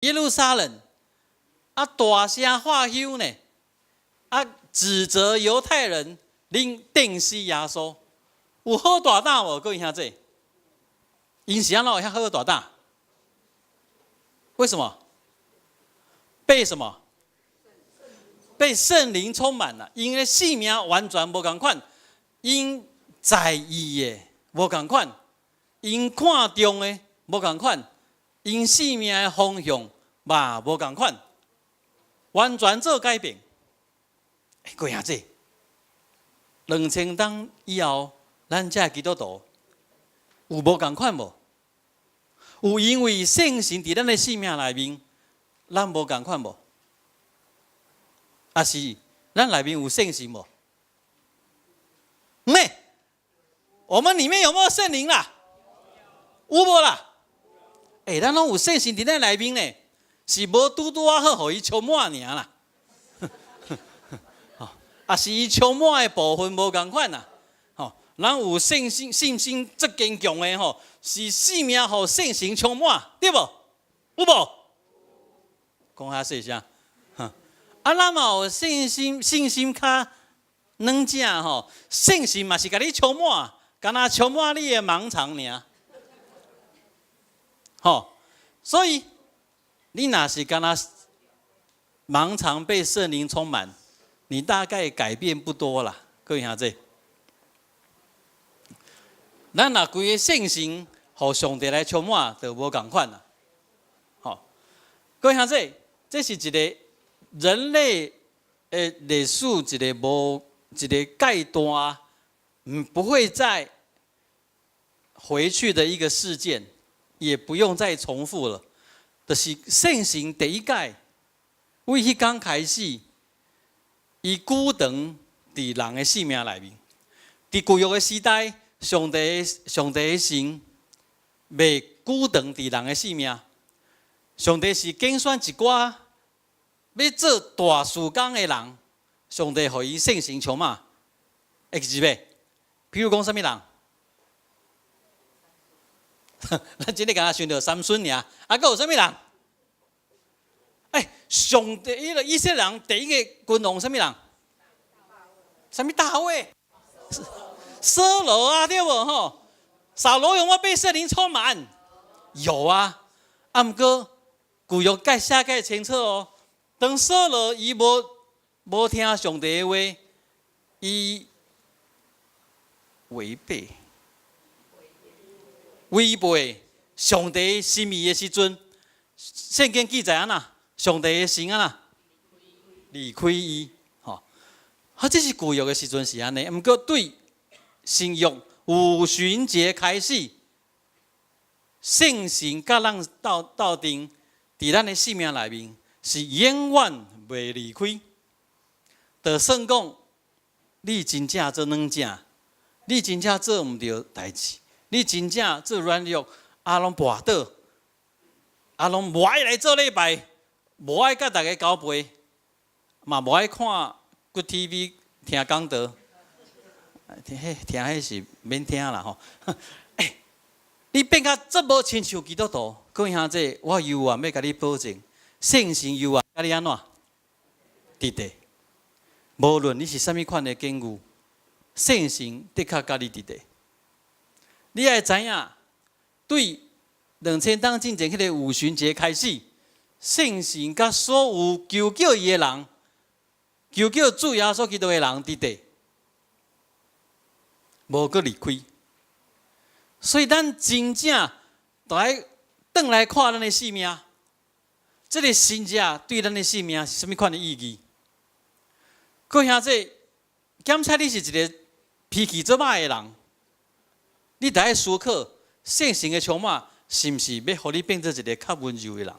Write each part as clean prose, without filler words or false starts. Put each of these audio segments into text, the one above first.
耶路撒冷，啊，大聲喝囂呢，啊，指責猶太人恁釘死耶穌，有好大膽無？各位兄弟，𪜶是按怎會遐好大膽？為什麼？被什麼？被聖靈充滿了，𪜶的性命完全無仝款，𪜶在意的無仝款，𪜶看重的無仝款，𪜶性命的方向嘛無仝款，完全做改變。欸，各位兄弟，2000冬以後，咱這基督徒有無仝款無？有因為聖神佇咱的性命內面，咱無仝款無？抑是咱內面有聖神無？沒，我們裡面有沒有聖靈啦？有無啦？欸，咱攏有聖神佇咱內面呢，是無拄拄仔好，予伊充滿爾啦。抑是伊充滿的部分無仝款啦。吼，咱有信心，信心足堅強的吼，是性命予聖神充滿，對無？有無？講較細聲。啊，咱嘛有信心，信心較軟正吼，聖神嘛是共你充滿，敢若充滿你的盲腸爾。吼，所以你若是敢若盲腸被聖靈充滿，你大概改變不多啦，各位兄弟。咱若規個信心予上帝來充滿，就無仝款啦。吼，各位兄弟，這是一個人類的歷史一個無一個蓋斷，不會再回去的一個事件，也不用再重複了。就是聖神第一擺，為彼工開始，伊久長佇人的性命內面。佇舊約的時代，上帝的神袂久長佇人的性命。上帝是揀選一寡欲做大事工的人，上帝予伊聖神充滿，會記袂？比如講啥物人？咱這裡敢若想著參孫爾，啊，閣有啥物人？欸，上帝彼个以色列人第一个君王啥物人？啥物大衛？掃羅啊，對無吼？掃羅有無被聖靈充滿？有啊，啊，毋過舊約蓋寫蓋清楚哦。當掃羅伊無聽上帝的話，伊違背。違背上帝心意的時陣，聖經記載按怎？上帝的神按怎？離開伊，吼！啊，這是舊約的時陣是按呢，毋過對新約五旬節開始，聖神佮咱鬥陣，佇咱的性命內面是永遠袂離開。就算講你真正做軟正，你真正做毋著代誌。你真正做軟弱，啊，攏跋倒，啊，攏無愛來做禮拜，無愛佮大家交陪，嘛無愛看骨 TV 聽講道，聽彼是免聽啦吼。欸，你變甲這無親像基督徒，各位兄弟，我猶原欲共你保證，聖神猶原佮你按怎？佇佇，無論你是啥物款的境遇，聖神的確佮你佇佇。你愛知影，對2000冬進前彼个五旬節開始，聖神佮所有求叫伊的人，求叫主耶穌基督的人佇佇，無閣離開。所以咱真正著愛轉來看咱的性命，這个神跡對咱的性命是啥物款的意義？各位兄弟，檢測你是一個脾氣足歹的人。你著愛思考，聖神的充滿是毋是欲予你變做一个較溫柔的人？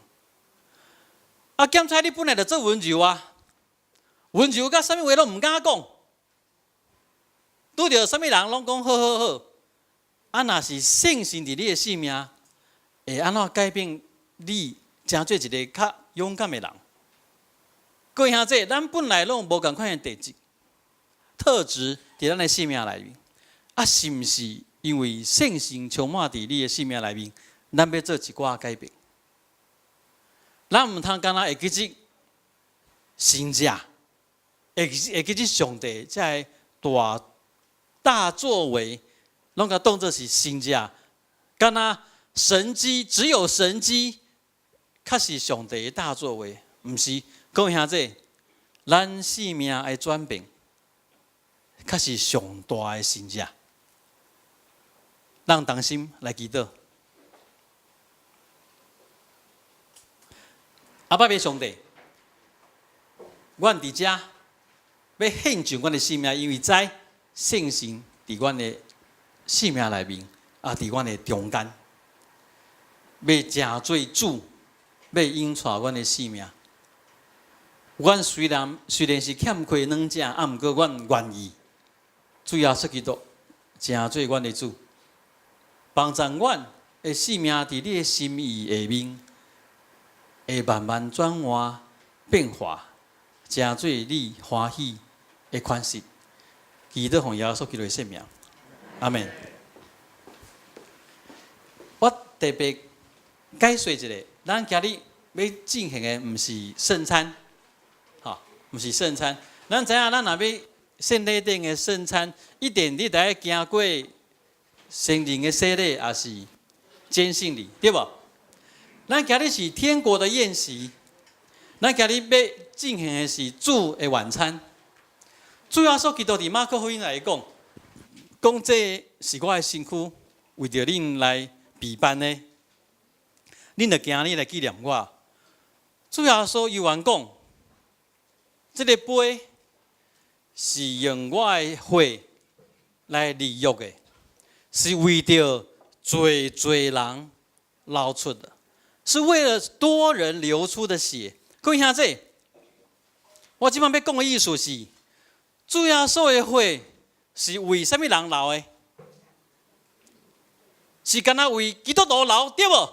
啊，檢測你本來就足溫柔啊，溫柔甲啥物話攏毋敢講，拄著啥物人攏講好好好。啊，若是聖神佇你的性命，會按怎改變你，成做一个較勇敢的人？各位兄弟，咱本來攏無仝款的特質、特質佇咱的性命內面，啊，是毋是？因為聖神充滿佇你的性命內面，咱欲做一寡改變。咱毋通干焦會記得神跡，會記得上帝這个大大作為，攏共當做是神跡，敢若神蹟只有神蹟，較是上帝的大作為，毋是。各位兄弟，咱生命的轉變，較是上大的神跡。咱同心來祈禱。阿爸的上帝，阮佇遮欲獻上阮的生命，因為知聖神佇阮的生命內面，也佇阮的中間，欲成做主，欲引帶阮的生命。阮雖然是欠缺兩者，啊，毋過阮願意，主耶穌基督成做阮的主，幫助阮的生命佇你的心意下面，會慢慢轉換變化，成做你歡喜的款式。祈禱奉耶穌基督的聖名，阿們。我特別解說一下，咱今日欲進行的毋是聖餐，吼，毋是聖餐。咱知影，咱若欲獻禮頂的聖餐，一定你得愛經過成人的洗禮，抑是堅信禮，對無？咱今日是天國的宴席，咱今日欲進行的是主的晚餐。主耶穌基督佇馬可福音來講，講這是我的身軀，為著恁來備辦的，恁著行呢來紀念我。主耶穌猶原講，這个杯是用我的血來立約的，是為著濟濟人流出的，是為了多人流出的血。各位兄弟，我這擺欲講的意思是，主耶穌的血是為啥物人流的？是干焦為基督徒流，對無？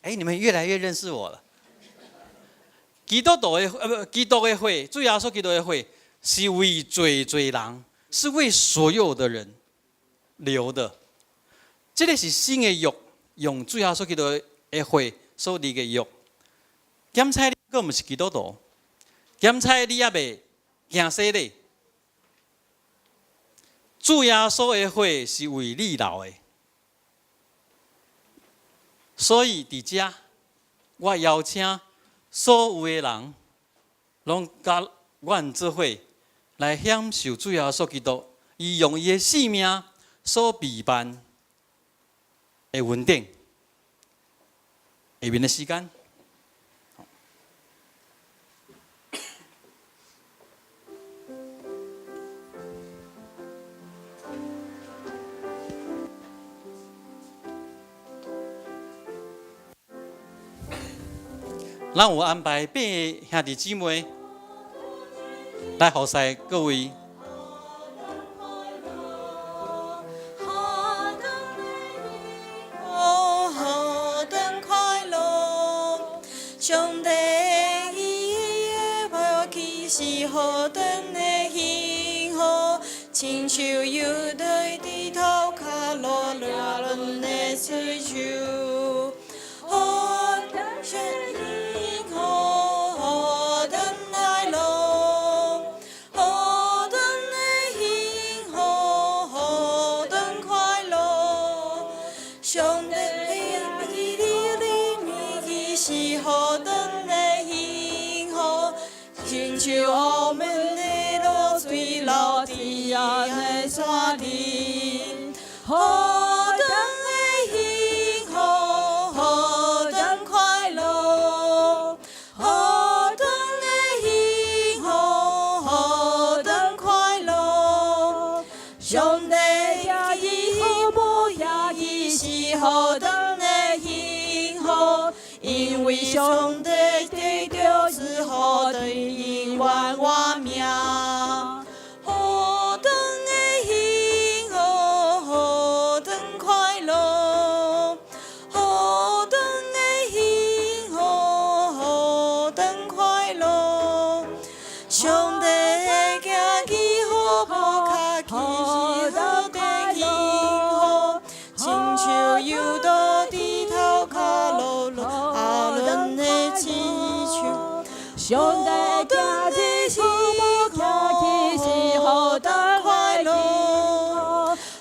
欸，你們越來越認識我了。基督徒的不，基督的血，主耶穌基督的血是為濟濟人，是為所有的人流的。這个是新的約，用主耶穌基督的血所立的約。檢採你閣毋是基督徒，檢採你猶未行洗禮。主耶穌的血是為你流的，所以佇遮我邀請所有的人，攏佮阮做伙來享受主耶穌基督，伊用伊的性命所備辦的恩典。下面的時間。咱有安排八个兄弟姊妹來服侍各位。何等快樂！上帝伊的福氣是何等的幸福，親像猶大日頭跤落羅倫的水樹。何等幸福，何等快樂，何等的幸福，何等快樂！上帝的靈是何等的幸福，親像烏面的露水流佇的山頂。何等的幸福，何等快樂，何等的幸福，何等快樂！上帝伊好無也伊是何等的幸福，因為上帝得著賜福的永遠活命。何等的幸福，何等快樂，何等的幸福，何等快樂！上帝行記好步跤，其實何等幸福，親像猶大日頭跤落羅阿倫上帝今日好無徛起是何等快樂，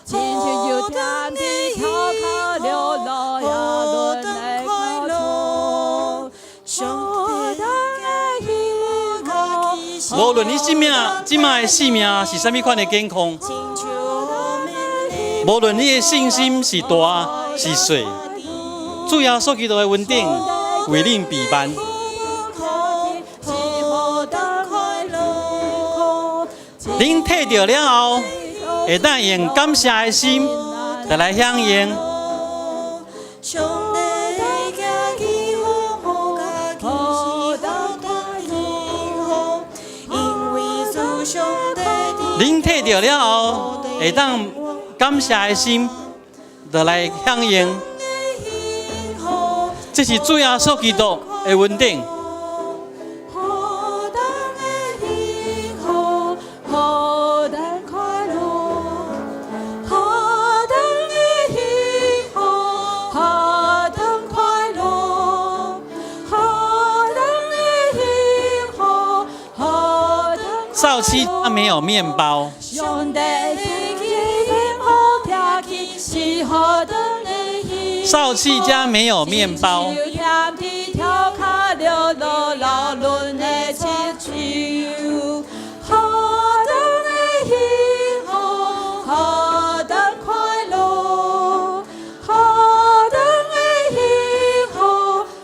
親像有甜的巧克力樂也倫的快樂。何等的幸福。無論你生命這擺的生命是啥物款的境況，無論你的信心是大是細，主耶穌基督的恩典為恁備辦。是何等快樂。恁提著了後，會當用感謝的心來響應。上帝的祝福，何等幸福，因為主上帝恁提著了後，會當感謝的心來響應。這是主耶穌基督的恩典。何等的幸福，何等快樂，何等的幸福，何等快樂，何等的幸福，何等少妻沒有麵包，上帝的幸福徛起是何等的幸福。少妻家沒有麵包，有甜的巧克力樂老倫的親手，何等的幸福，何等快樂，何等的幸福，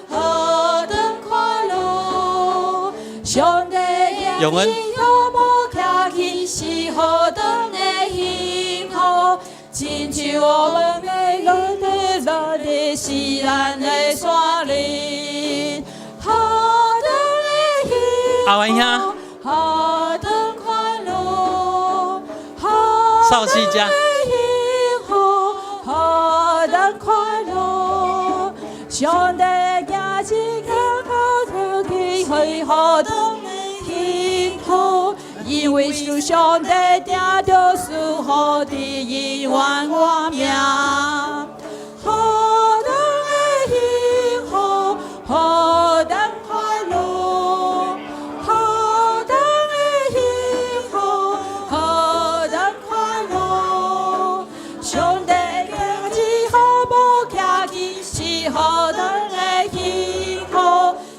何等快樂。上帝永恩無徛起是何等的幸福，親像我們的樂的樂的是咱的山林，何等的幸福，阿文兄，何等快樂，何少妻家等的幸福，何等快樂，上帝今日好去是何等的幸福，因為主上帝定著賜福的永遠我命。何等的幸福，何等快樂，何等的幸福，何等快樂。上帝今日好無徛起是何等的幸福，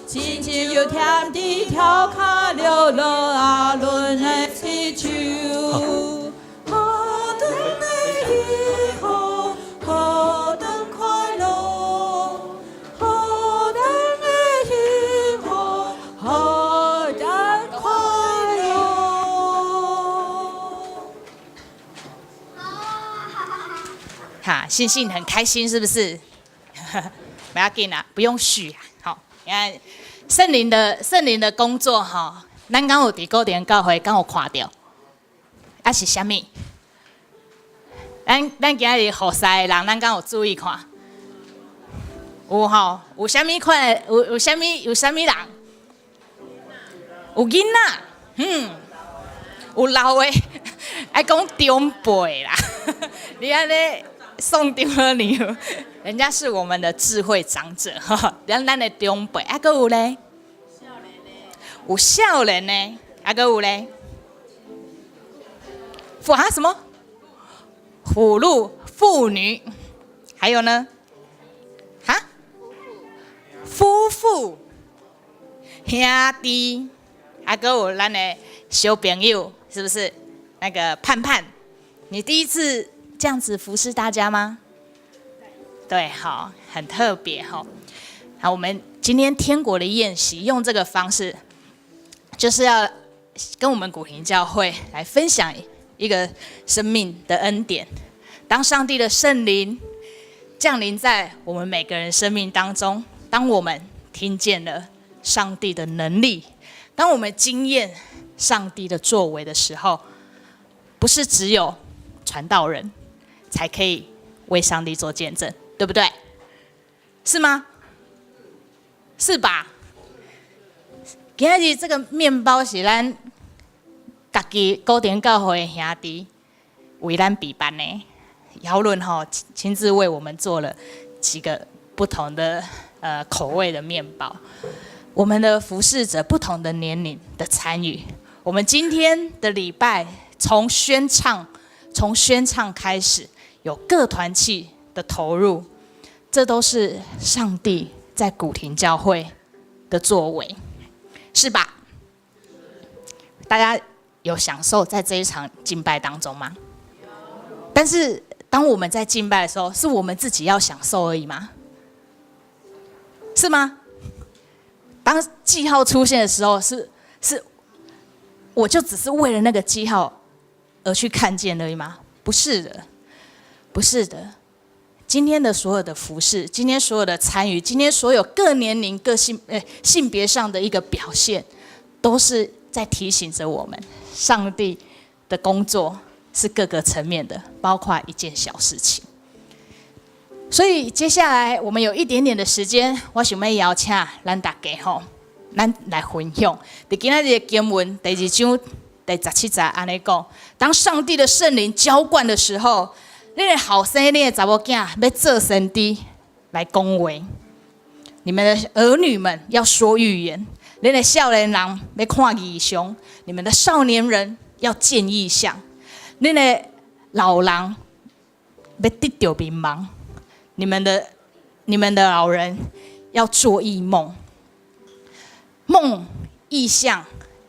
親像有甜的巧克力樂阿倫的親手。何等的幸福，何等快樂，何等的幸福，何等快樂。哈，信信很開心，是不是？不要緊啦，不用續啊。好，你看聖靈的工作哈，咱敢有佇古田教會敢有看著？啊是啥物？咱今日服侍的人，咱敢有注意看？有吼，有啥物款的？有啥物人？有囡仔，有老的，愛講長輩啦。你按呢送丟了你，人家是我們的智慧長者，哈，咱的長輩，啊，閣有咧？有少年的，啊，閣有咧？婦啊什麼？婦孺、婦女，還有呢？哈？夫婦、兄弟，啊，閣有咱的小朋友，是不是？那個盼盼，你第一次這樣子服侍大家嗎？對，好，很特別哈。好，我們今天天國的宴席用這個方式，就是要跟我們古亭教會來分享一個生命的恩典。當上帝的聖靈降臨在我們每個人生命當中，當我們聽見了上帝的能力，當我們經驗上帝的作為的時候，不是只有傳道人才可以為上帝做見證，對不對？是嗎？是吧？今日這個麵包是咱家己古田教會的兄弟為咱備辦的，姚倫吼親自為我們做了幾個不同的口味的麵包。我們的服侍者不同的年齡的參與。我們今天的禮拜從宣唱開始，有各團契的投入，這都是上帝在古亭教會的作為，是吧？大家有享受在這一場敬拜當中嗎？但是當我們在敬拜的時候，是我們自己要享受而已嗎？是嗎？當記號出現的時候，是，我就只是為了那個記號而去看見而已嗎？不是的，不是的。今天的所有的服侍，今天所有的參與，今天所有各年齡、各性別上的一個表現，都是在提醒着我們，上帝的工作是各個層面的，包括一件小事情。所以接下來我們有一點點的時間，我想欲邀請咱大家吼，咱來分享。佇今仔日的經文第二章第17節按呢講，當上帝的聖靈澆灌的時候，恁的後生、恁的查某囝欲做先知來講話，你們的兒女們要說預言，恁的少年人欲看異象，你們的少年人要見異象，恁的老人欲得著明夢，你們的老人要做異夢。夢、異象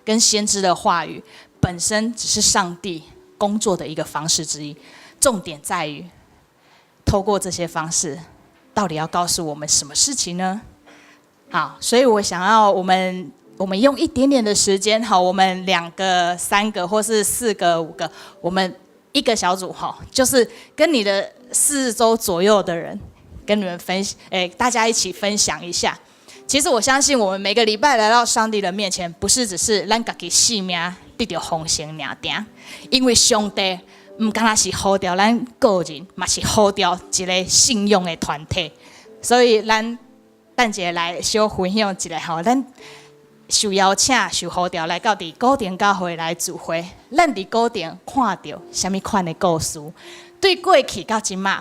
跟先知的話語本身只是上帝工作的一個方式之一，重點在於透過這些方式，到底要告訴我們什麼事情呢？好，所以我想要我們用一點點的時間，好，我們兩個、三個或是四個、五個，我們一個小組，哈，就是跟你的四周左右的人，跟你們分，哎，大家一起分享一下。其實我相信，我們每個禮拜來到上帝的面前，不是只是咱家己性命得著豐盛爾爾，因為上帝毋干焦是呼召咱個人，嘛是呼召一個信仰的團體。所以咱等一下來小分享一下吼，咱受邀請、受呼召來到佇古亭教會來聚會，咱佇古亭看著啥物款的故事？對過去到這馬。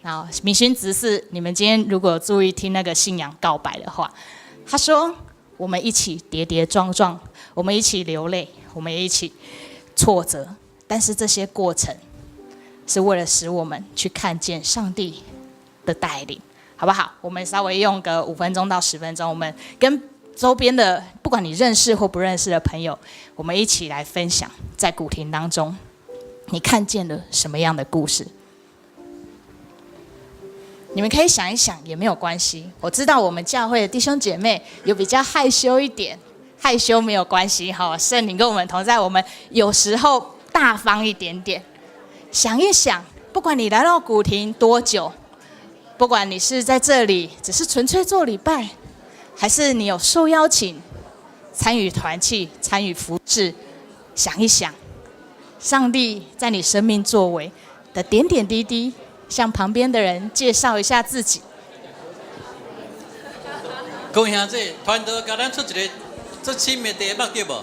好，明勳執事，你們今天如果注意聽那個信仰告白的話，他說：我們一起跌跌撞撞，我們一起流淚，我們一起挫折，但是這些過程是為了使我們去看見上帝的帶領，好不好？我們稍微用個5分鐘到10分鐘，我們跟周邊的不管你認識或不認識的朋友，我們一起來分享，在古亭當中，你看見了什麼樣的故事？你們可以想一想，也沒有關係。我知道我們教會的弟兄姐妹有比較害羞一點，害羞沒有關係哈。聖靈跟我們同在，我們有時候大方一點點。想一想，不管你來到古亭多久，不管你是在這裡只是純粹做禮拜，還是你有受邀請參與團契、參與服侍，想一想，上帝在你生命作為的點點滴滴。向旁邊的人介紹一下自己。各位兄弟，團隊共咱出一个這深的題目對無？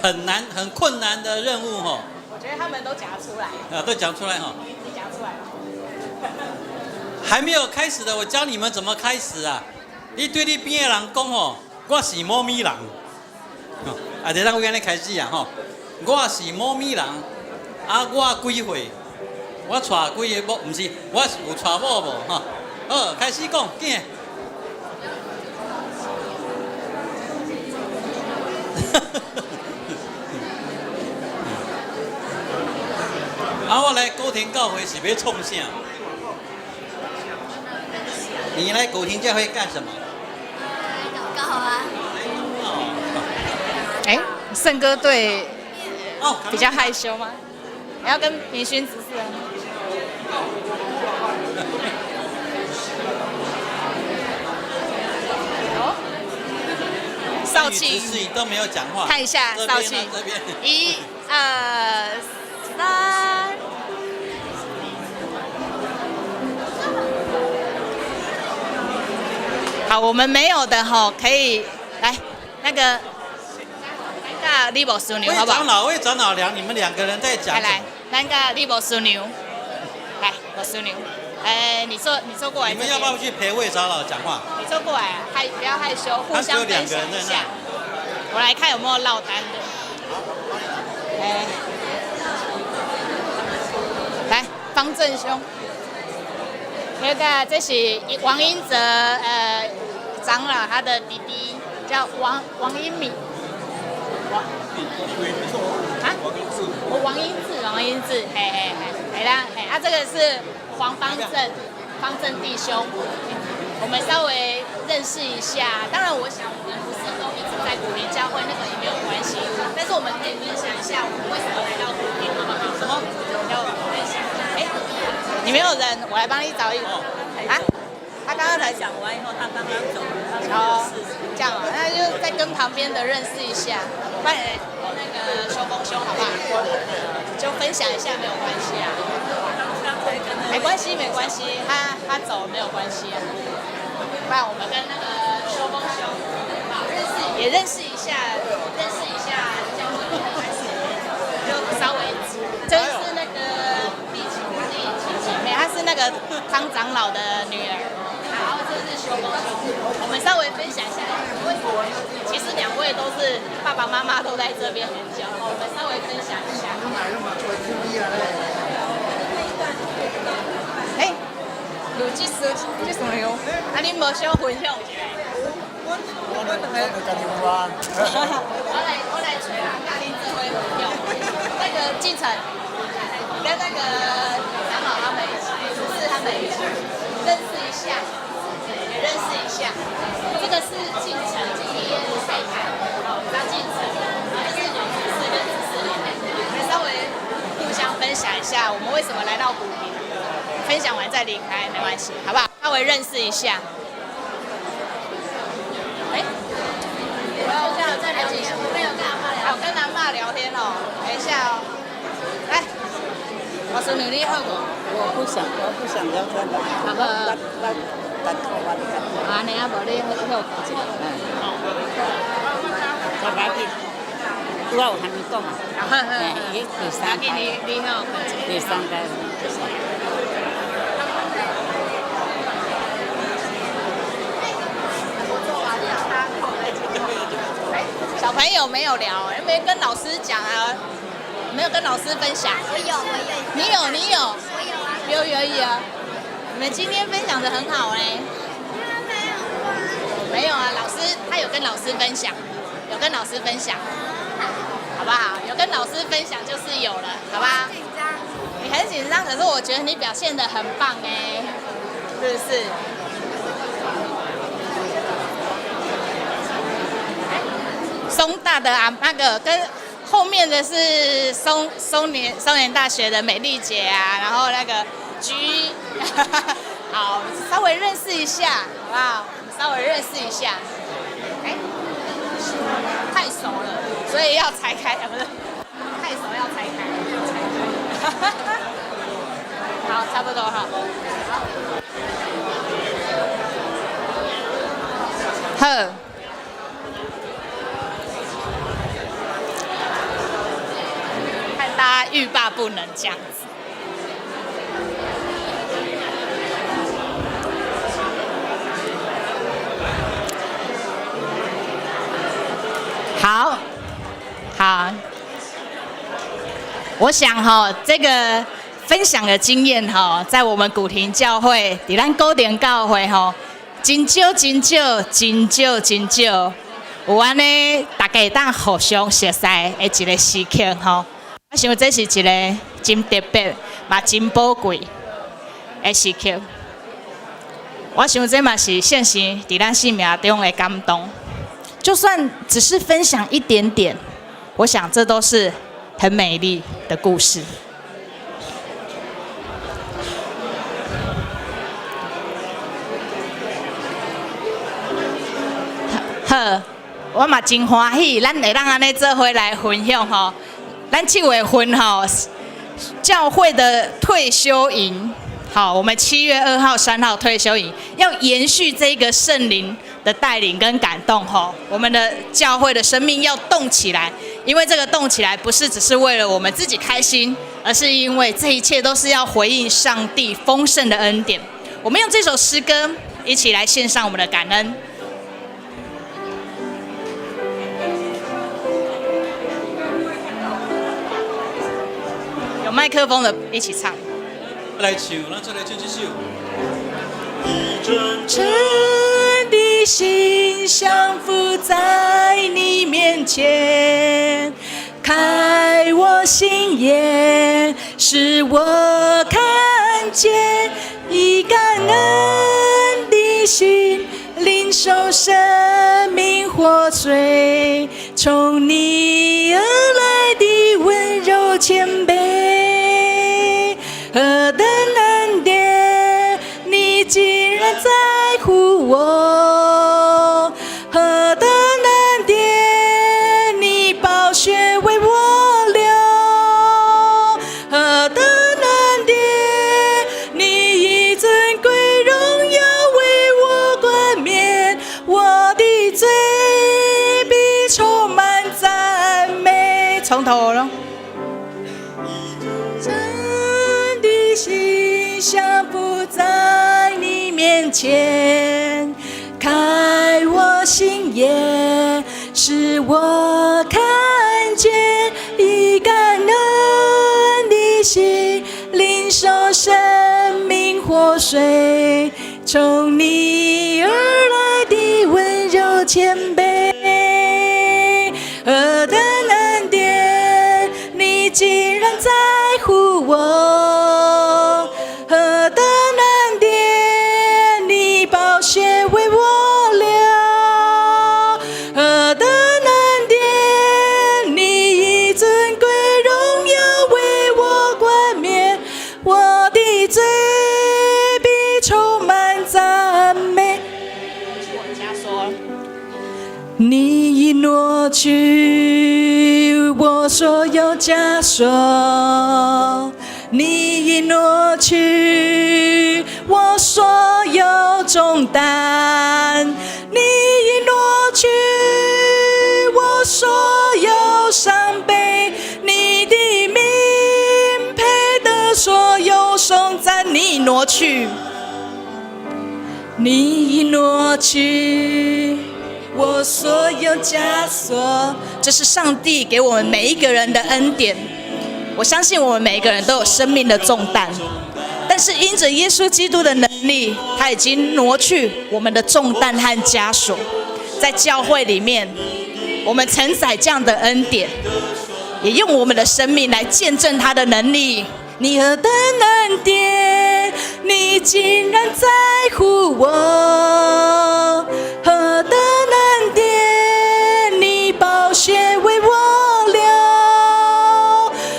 很難、很困難的任務吼。我覺得他們都講出來。啊，都講出來吼。你講出來。還沒有開始的，我教你們怎麼開始啊！你對你邊的人講吼，我是某咪人。啊，就咱按呢開始啊吼，我是某咪人，啊，我幾歲？我娶幾個某？毋是，我是有娶某無？吼，好，開始講，緊。啊，我來古亭教會是欲創啥？你來古亭教會幹什麼？來禱告啊。哎，聖歌隊比較害羞嗎？你要跟明勳執事啊？哦，少慶都沒有講話。看一下少慶，一、二、三。好，我們沒有的吼，可以來那個咱共李牧師娘，好不好？魏長老、魏長老娘，你們兩個人在講。來來，咱共李牧師娘，來牧師娘。哎，你坐過來。你們要不要去陪魏長老講話？你坐過來啊，不要害羞，互相分享一下。我來看有沒有落單的。哎，來，方正兄，那個這是王英澤長老他的弟弟，叫王英敏。王啊？王英志，王英志，嘿嘿嘿，來啦，嘿，啊，這個是黃方正，方正弟兄，我們稍微認識一下。當然，我想我們不是都一直在古亭教會，那個也沒有關係。但是我們可以分享一下我們為什麼來到古亭，好不好？什麼？要分享？哎，你沒有人，我來幫你找一個。啊？他剛剛才講完以後，他剛剛走了，他哦，這樣啊，那就再跟旁邊的認識一下，快點那個修公兄好不好？就分享一下沒有關係啊，沒關係沒關係，他走沒有關係啊。不然我們跟那個修公兄認識也認識一下，認識一下教會的關係，就稍微，這是那個弟姐妹，她是那個湯長老的女兒。然後這是修公兄，我們稍微分享一下為什麼？其實兩位都是爸爸媽媽都在這邊很久，我們稍微分享一下。哎，有這事，這什麼喲？啊，你無想分享一下？我來揣人佮恁做伙分享。那個進城，跟那個長老他們一起，主事他們一起認識一下。也認識一下，這個是進城進葉太太，哦，張進城，然後這是女執事跟執事林，我們稍微互相分享一下，我們為什麼來到古亭，分享完再離開沒關係，好不好？稍微認識一下。哎，我要再聊幾句，沒有跟阿嬤聊，好，跟阿嬤聊天哦，等一下哦，來，我說你好無？我不想聊天了。好不好？啊，你啊，無你好好講一下。我來去，我有和你講啊。好好。伊第三你你好講一下。第三個。小朋友沒有聊，有沒有跟老師講啊？沒有跟老師分享。我有，我有。你有，你有。我有啊。有有有。你們今天分享得很好嘞。沒有啊，老師他有跟老師分享，有跟老師分享，好不好？有跟老師分享就是有了，好吧？緊張。你很緊張，可是我覺得你表現得很棒哎，是不是？松大的啊，那個跟後面的是松年大學的美麗姐啊，然後那個菊，好，稍微認識一下，好不好？稍微認識一下，哎，太熟了，所以要拆開啊，不是，太熟要拆開，拆開，好，差不多哈。好。看大家欲罷不能這樣子。好，好，我想哈，這個分享的經驗哈，在我們古亭教會，佇咱古亭教會吼，真少真少真少真少有按呢，大家會當互相熟似的一個時刻吼。我想這是一個真特別嘛真寶貴的時刻。我想這嘛是聖神佇咱生命中的感動。就算只是分享一點點，我想這都是很美麗的故事。好，我嘛真歡喜，咱會當按呢做伙來分享吼。咱7月份吼，教會的退休營，好，我們7月2號、3號退休營要延續這個聖靈的帶領跟感動吼，我們的教會的生命要動起來，因為這個動起來不是只是為了我們自己開心，而是因為這一切都是要回應上帝豐盛的恩典。我們用這首詩歌一起來獻上我們的感恩。有麥克風的，一起唱。來唱，咱再來唱這首。真誠的心降服在你面前，開我心眼，使我看見，以感恩的心領受生命活水，從你而來的溫柔謙卑，何等恩典，你竟然在乎我，何等恩典，你寶血為我流，何等恩典，你以尊貴榮耀為我冠冕，我的嘴必充滿讚美。從頭咯。真的心降服在你面前，開我心眼，使我看見，以感恩的心領受生命活水，從你而來的溫柔謙卑，何等恩典，你竟然在乎我，何等恩典，你寶血為我流，何等恩典，你以尊貴榮耀為我冠冕，我的嘴必充滿讚美。你已挪去我所有枷鎖，你已挪去我所有重擔，你已挪去我所有傷悲，你的名配得所有頌讚，你已挪去，你已挪去我所有枷鎖。這是上帝給我們每一個人的恩典。我相信我們每一個人都有生命的重擔，但是因着耶穌基督的能力，他已經挪去我們的重擔和枷鎖。在教會裡面，我們承載這樣的恩典，也用我們的生命來見證他的能力。你何等恩典，你竟然在乎我，何等恩典，你寶血為我流，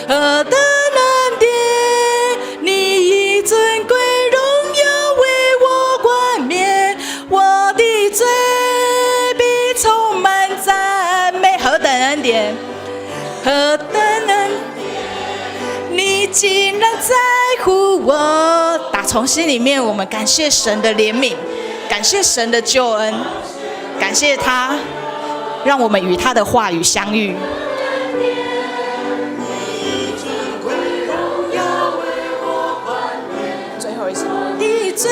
何等恩典，你以尊貴榮耀為我冠冕，我的嘴必充滿讚美。何等恩典，何等恩，你竟然在乎我。打從心裡面，我們感謝神的憐憫，感謝神的救恩，感謝他讓我們與他的話語相遇。最後一次，的嘴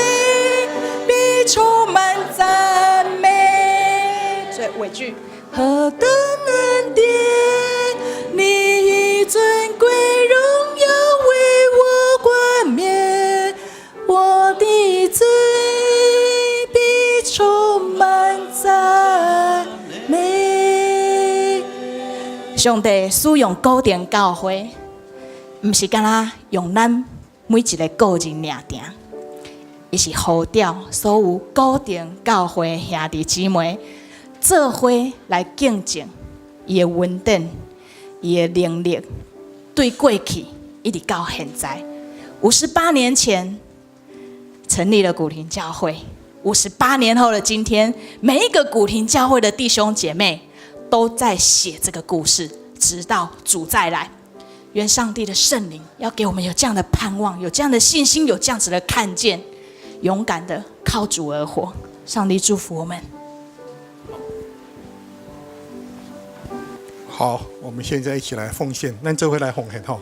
必充滿讚美。最尾句，何等恩典，你以尊貴榮耀為我冠冕，我的嘴必充滿讚美。上帝使用古亭教會，毋是干焦用咱每一个個人爾定，伊是呼召所有古亭教會兄弟姊妹做伙來見證伊的恩典、伊的能力，對過去一直到現在。58年前成立了古亭教會，58年後的今天，每一個古亭教會的弟兄姐妹都在寫這個故事，直到主再來。願上帝的聖靈要給我們有這樣的盼望，有這樣的信心，有這樣子的看見，勇敢的靠主而活。上帝祝福我們。好。好，我們現在一起來奉獻，咱做伙來奉獻吼。